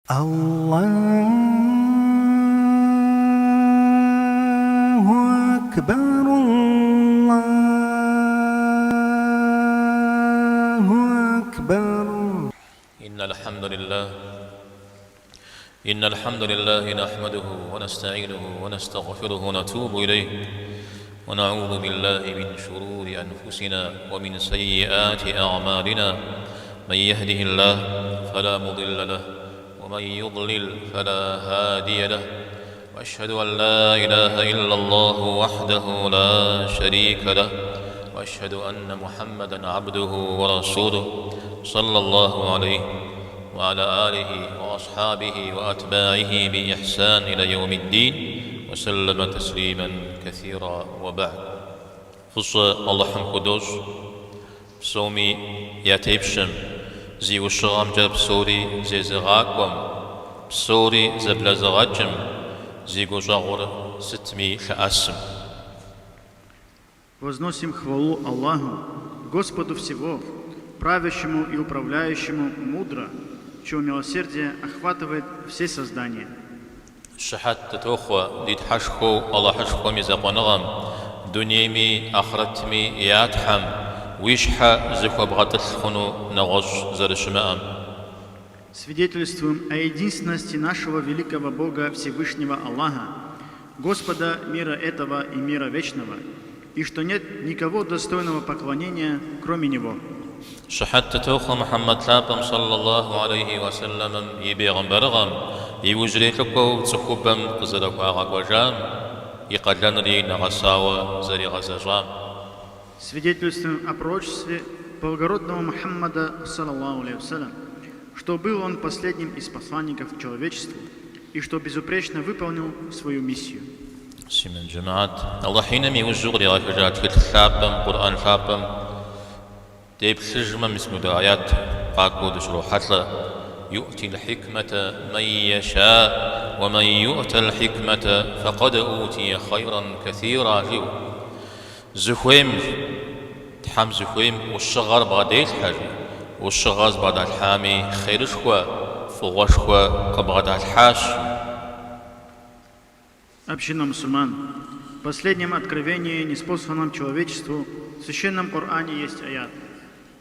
Аллаху акбар, Аллаху акбар. إن الحمد لله إن الحمد لله نحمده ونستعينه ونستغفره ونتوب إليه ونعوذ بالله من شرور أنفسنا ومن سيئات أعمالنا من يهده الله فلا مضل له ومن يضلل فلا هادي له وأشهد أن لا إله إلا الله وحده لا شريك له وأشهد أن محمدا عبده ورسوله صلى الله عليه وعلى آله وأصحابه وأتباعه بإحسان إلى يوم الدين وسلم تسليما كثيرا وبعد Фӏыщӏэ Алыхьым худощӏ, псоми я тепщэм, зи ӏущыгъэмкӏэ псори зезыгъакӏуэм, псори зэблэзыгъэкӏым, зи гущӏэгъур сытми лъэӏэсым. Возносим хвалу Аллаху, Господу всего, правящему и управляющему мудро, чье милосердие охватывает все создания. Щыхьэт дытохъуэ ди Тхьэшхуэу Алыхьышхуэм и закъуэныгъэм, дунейми ахърэтми я Тхьэм, уи щхьэ зыхуэбгъэтӏылъ хъуну нэгъуэщӏ зэрыщымыӏэм. Свидетельствуем о единственности нашего великого Бога Всевышнего Аллаха, Господа мира этого и мира вечного, и что нет никого достойного поклонения, кроме Него. Щыхьэт дытохъуэ Мухьэммэд лъапӏэм сэллаллаху алейхи уэ сэллэмым и бегъымбарыгъэм, иужьрей лӏыкӏуэу цӏыхубэм къызэрыхуагъэкӏуэжам, и къалэнри нэгъэсауэ зэригъэзэщӏам. Свидетельствуем о пророчестве благородного Мухаммада, саллаллаху алейхи вассалям, что был он последним из посланников человечеству и что безупречно выполнил свою миссию. Муслъымэн жэмыхьэт, Алыхь Иным иужьу къригъэхыжа тхылъ лъапӏэм, Къурӏэн лъапӏэм деплъыжмэ, мис мыпхуэдэ аят къакӏуэу дыщрохьэлӏэ, Юӏтил хьикмэтэ мэн ешаӏ, уэ мэн юӏтэл хьикмэтэ фэкъэд утие хъайрэн кэсира, жиӏэу. Зыхуейм, Тхьэм зыхуейм ӏущыгъэр бгъэделъхьэ, жи. Ӏущыгъэ зыбгъэдалъхьами хъерышхуэ, фӏыгъуэшхуэ къыбгъэдалъхьащ, жи. Община мусульман. В последнем откровении, ниспосланном человечеству, в Священном Коране есть аят.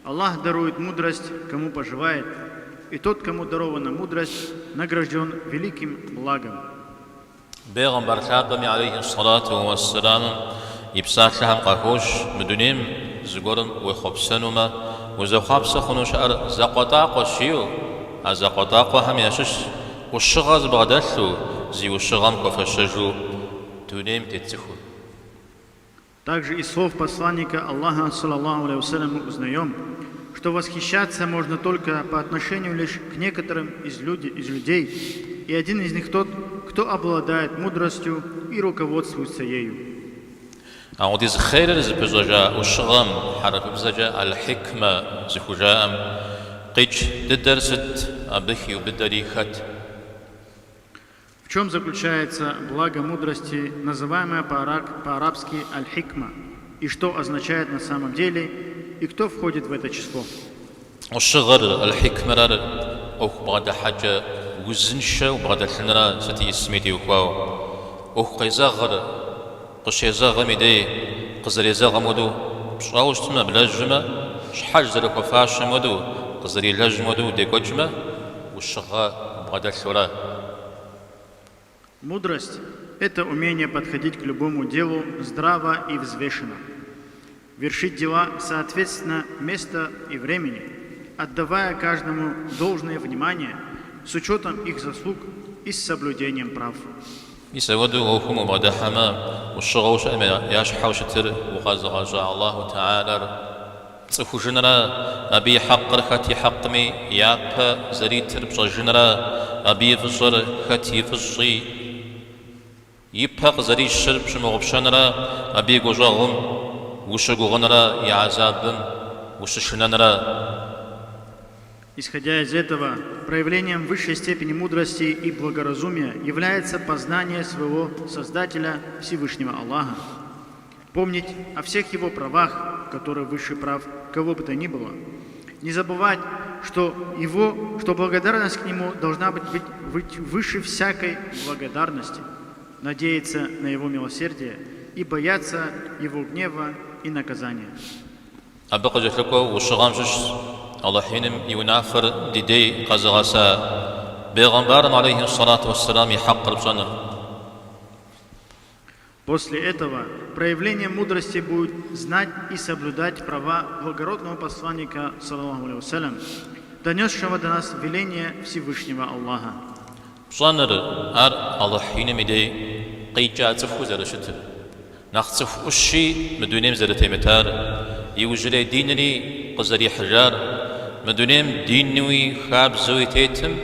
Аллах дарует мудрость, кому пожелает, и тот, кому дарована мудрость, награжден великим благом. Бегъымбар лъапӏэми алейхи сэлату уэсселамым и псалъэхэм къахощ, мы дунейм зыгуэрым уехъуэпсэнумэ, узэхъуапсэ хъуну щыӏэр закъуэтӏакъуэщ, жиӏэу, а закъуэтӏакъуэхэм ящыщ ӏущыгъэ зыбгъэдэлъу, зи ӏущыгъэм хуэфэщэжу дунейм тет цӏыхур. Также из слов посланника Аллаха, саллаллаху алейхи вассалям, мы узнаем, что восхищаться можно только по отношению лишь к некоторым из, люди, из людей, и один из них тот, кто обладает мудростью и руководствуется ею. Апхуэдиз хъерыр зыпыщӏэжа ӏущыгъэм, хьэрыпыбзэкӏэ аль-хикмэ зыхужаӏэм, къикӏ дыдэр сыт, абы хиубыдэри хэт? В чем заключается благо мудрости, называемое по-арабски аль-хикма, и что означает на самом деле, и кто входит в это число? Ӏущыгъэр, аль-хикмэр ӏуэху бгъэдыхьэкӏэ узыншэу бгъэдэлъынра сыт исми теухуауэ. ӏуэху къезэгъыр къыщезэгъым и дей къызэрезэгъым хуэдэу пщӏэуэ щытмэ, блэжьмэ, щхьэж зэрыхуэфащэм хуэдэу, къызэрилэжьым хуэдэу декӏуэкӏмэ, ӏущыгъэ бгъэдэлъура. Мудрость – это умение подходить к любому делу здраво и взвешенно, вершить дела соответственно места и времени, отдавая каждому должное внимание с учетом их заслуг и с соблюдением прав. Мис апхуэдэу ӏуэхум убгъэдыхьэмэ, ӏущыгъэу щыӏэм я щхьэу щытыр укъэзыгъэщӏа Аллаху Тэхьэлар пцӏыхужынра, абы и хьэкъыр хэт и хьэкъми япэ зэритыр пщӏэжынра, абы и фӏыщӏэр хэт и фӏыщӏи ипэ къызэрищыр пщымыгъупщэнра, абы и гущӏэгъум ущыгугъынра, и гьэзабым ущышынэнра. Исходя из этого, проявлением высшей степени мудрости и благоразумия является познание своего Создателя Всевышнего Аллаха. Помнить о всех его правах, которые выше прав кого бы то ни было. Не забывать что благодарность к нему должна быть выше всякой благодарности, надеяться на его милосердие и бояться его гнева и наказания. Абы къыкӏэлъыкӏуэу ӏущыгъэм щыщщ Алыхь Иным и унафэр ди дей къэзыгъэса бегъымбарым алейхи ссалату уассалам и хьэкъыр пщӏэныр. После этого проявление мудрости будет знать и соблюдать права благородного посланника, саллаллаху алейхи вассалям, донесшего до нас веление Всевышнего Аллаха. Пщӏэныр, ар Алыхь Иным и дей къикӏа цӏыхуу зэрыщытыр, нэхъ цӏыху ӏущи мы дунейм зэрытемытар, иужьрей динри къызэрихьыжар, мы дунейм динуи хабзэуи тетым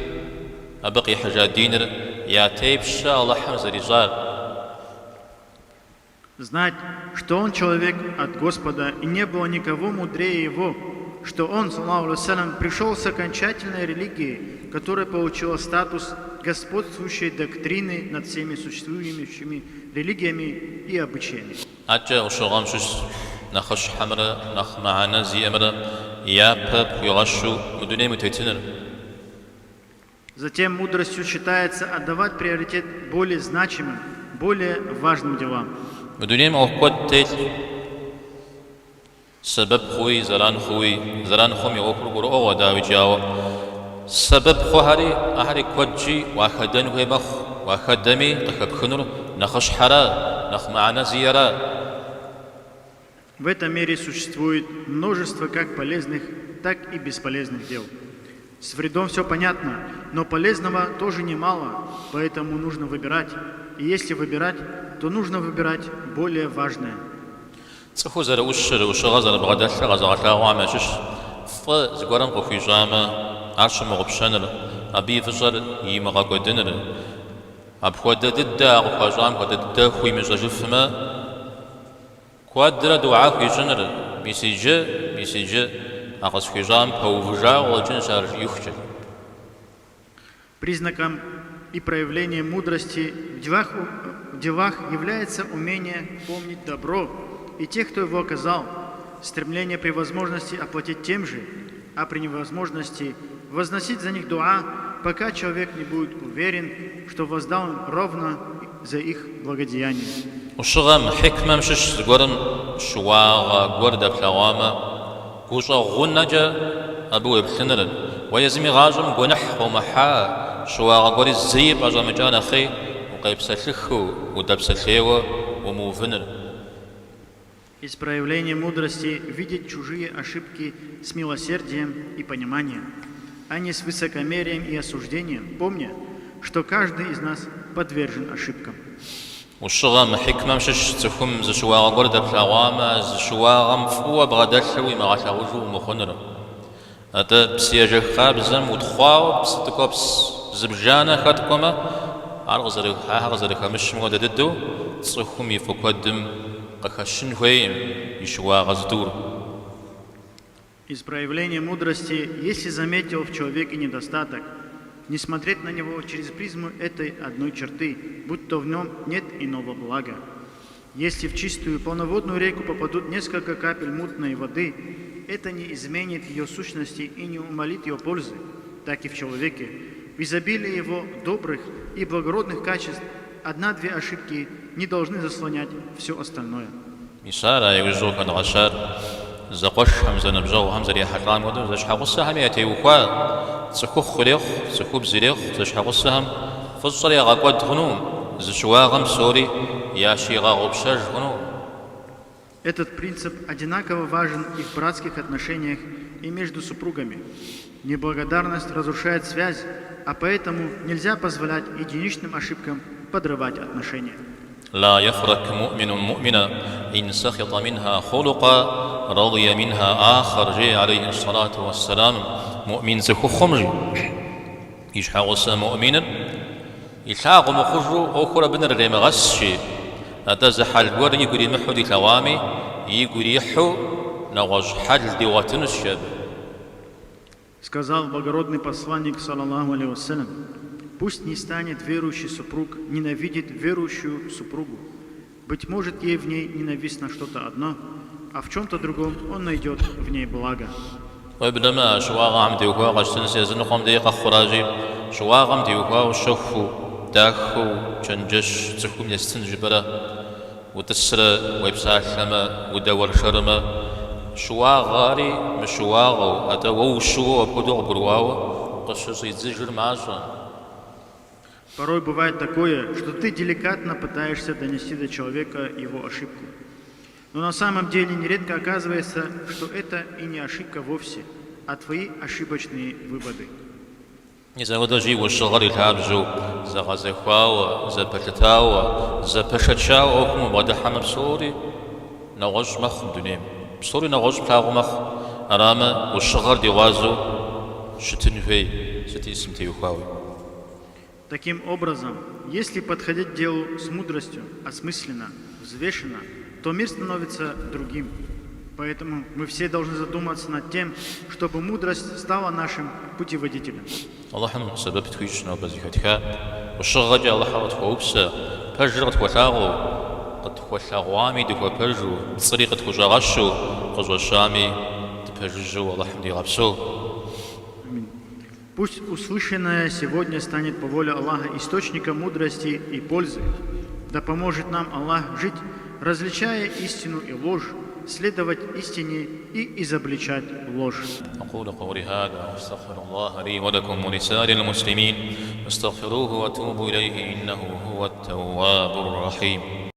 абы къихьыжа диныр я тепщэ Алыхьым зэрищӏар. Знать, что он человек от Господа, и не было никого мудрее его, что он, саллаллаху алейхи вассалям, пришел с окончательной религией, которая получила статус господствующей доктрины над всеми существующими религиями и обычаями. Адэкӏэ ӏущыгъэм щыщ нэхъыщхьэмрэ нэхъ мыхьэнэ зиӏэмрэ япэ пхуигъэщу мы дунейм утетыныр. Затем мудростью считается отдавать приоритет более значимым, более важным делам. Мы дунейм ӏуэху куэд телъщ, сэбэп хъууи, зэран хъууи, зэран хъум и ӏуэхур гурыӏуэгъуэ, дауикӏ, ауэ сэбэп хъухэри, ахэри куэдщи, уахэдэн хуей мэхъу, уахэдэми къыхэпхынур нэхъыщхьэра, нэхъ мыхьэнэ зиӏэра. В этом мире существует множество как полезных, так и бесполезных дел. С вредом все понятно, но полезного тоже немало, поэтому нужно выбирать. И если выбирать, то нужно выбирать более важное. Цӏыхур зэрыӏущыр, ӏущыгъэ зэрыбгъэдэлъыр къэзыгъэлъагъуэхэм ящыщщ фӏы зыгуэрым къыхуищӏамэ, ар щымыгъупщэныр, абы и фӏыщӏэр имыгъэкӏуэдыныр. Апхуэдэ дыдэ а къыхуащӏам хуэдэ дыдэ хуимыщӏэжыфмэ, Куэдрэ дугьэ хуищӏыныр, мис иджы, мис иджы а къысхуищӏам пэувыжауэ къыщӏэкӏынщ ар жиӏэхукӏэ. Признаком и проявлением мудрости в делах является умение помнить добро и тех, кто его оказал, стремление при возможности оплатить тем же, а при невозможности возносить за них дуа, пока человек не будет уверен, что воздал им ровно за их благодеяние. Ӏущыгъэм, хьикмэм щыщ зыгуэрым щыуагъэ гуэр дэплъэгъуамэ, гущӏэгъунэкӏэ абы уеплъыныр, уэ езым игъащӏэм гуэныхь къыумыхьа, щыуагъэ гуэри зэи пӏэщӏэмыкӏа нэхъей укъепсэлъыхыу, удэпсэлъейуэ умыувыныр. Из проявления мудрости видеть чужие ошибки с милосердием и пониманием, а не с высокомерием и осуждением, помня, что каждый из нас подвержен ошибкам. Ӏущыгъэм, хьикмэм щыщ цӏыхум зы щыуагъэ гуэр дэплъэгъуамэ, а зы щыуагъэм фӏыуэ бгъэдэлъыр уимыгъэлъагъужу умыхъуныр. Атӏэ псыежэх къабзэм утхъуауэ псы ткӏуэпс зыбжанэ хэткӏуэмэ, ар ахэр къызэрыхэмыщым хуэдэ дыдэу цӏыхум и фӏы куэдым къыхэщын хуейкъым и щыуагъэ зытӏур. Из проявления мудрости, если заметил в человеке недостаток, не смотреть на него через призму этой одной черты, будто в нем нет иного блага. Если в чистую полноводную реку попадут несколько капель мутной воды, это не изменит ее сущности и не умалит ее пользы, так и в человеке. В изобилии его добрых и благородных качеств одна-две ошибки не должны заслонять все остальное. Мис ар а иужьу къыхэдгъэщар зэкъуэшхэм, зэныбжьэгъухэм зэрехьэлӏам хуэдэу зэщхьэгъусэхэми ятеухуа цӏыхухъу ирехъу, цӏыхубз ирехъу, зэщхьэгъусэхэм фӏыщӏэр ягъэкӏуэд хъунукъым, зы щыуагъэм псори ящигъэгъупщэж хъунукъым. Этот принцип одинаково важен и в братских отношениях, и между супругами. Неблагодарность разрушает связь, а поэтому нельзя позволять единичным ошибкам подрывать отношения. Ла ефрак муӏминун муӏмина ин сэхъитӏэ минха хъулукъа радия минха ахъэр, жеӏэ алейхи ссалату уэсселам, муӏмин цӏыхухъум, жи, и щхьэгъусэ муӏминыр илъагъу мыхъужу ӏуэхур абы нырыремыгъэс, жи, атӏэ зы хьэл гуэр игу иримыхьу дилъэгъуами, игу ирихьу нэгъуэщӏ хьэл дигъуэтынущ, жи абы. Сказал благородный посланник, саллаллаху алейхи вассалям, пусть не станет верующий супруг ненавидеть верующую супругу. Быть может, ей в ней ненавистно что-то одно, а в чем-то другом он найдет в ней благо. Уеблэмэ, а щыуагъэхэм теухуауэ къэщтэнщи, языныкъуэм дей къэхъуращи, щыуагъэм теухуауэ щэхуу, дахэу чэнджэщ цӏыхум естын жыпӏэрэ, утӏысрэ уепсалъэмэ, удэуэршэрмэ, щыуагъэри мыщыуагъэу, атӏэ уэ ущыуэу апхуэдэу къыбгурыӏуауэ къыщыщӏидзыжыр мащӏэ. Порой бывает такое, что ты деликатно пытаешься донести до человека его ошибку. Но на самом деле нередко оказывается, что это и не ошибка вовсе, а твои ошибочные выводы. Мис апхуэдэщи, ӏущыгъэр и лъабжьэу зэгъэзэхуауэ, зэпэлъытауэ, зэпэшэчауэ ӏуэхум убгъэдыхьэмэ, псори нэгъуэщӏ мэхъу дунейм. Псори нэгъуэщӏ плъагъуу мэхъу. Арамэ, ӏущыгъэр ди гъуазэу щытын хуей сыт исым теухуауи. Таким образом, если подходить к делу с мудростью, осмысленно, взвешенно, то мир становится другим. Поэтому мы все должны задуматься над тем, чтобы мудрость стала нашим путеводителем. Алыхьым сэбэп тхуищӏ нобэ зэхэтха ӏущыгъэкӏэ Алыхьыр къытхуэупсэ, пэжыр къытхуэлъагъуу, къытхуэлъэгъуами дыхуэпэжу, пцӏыри къытхущӏэгъэщу, къыщӏэщами дыпэжыжьэу Алыхьым дигъэпсэу. Амин. Пусть услышанное сегодня станет по воле Аллаха источником мудрости и пользы. Да поможет нам Аллах жить, различая истину и ложь, следовать истине и изобличать ложь. أقول قولي هذا وأستغفر الله لي ولكم ولسائر المسلمين فاستغفروه وتوبوا إليه إنه هو التواب الرحيم.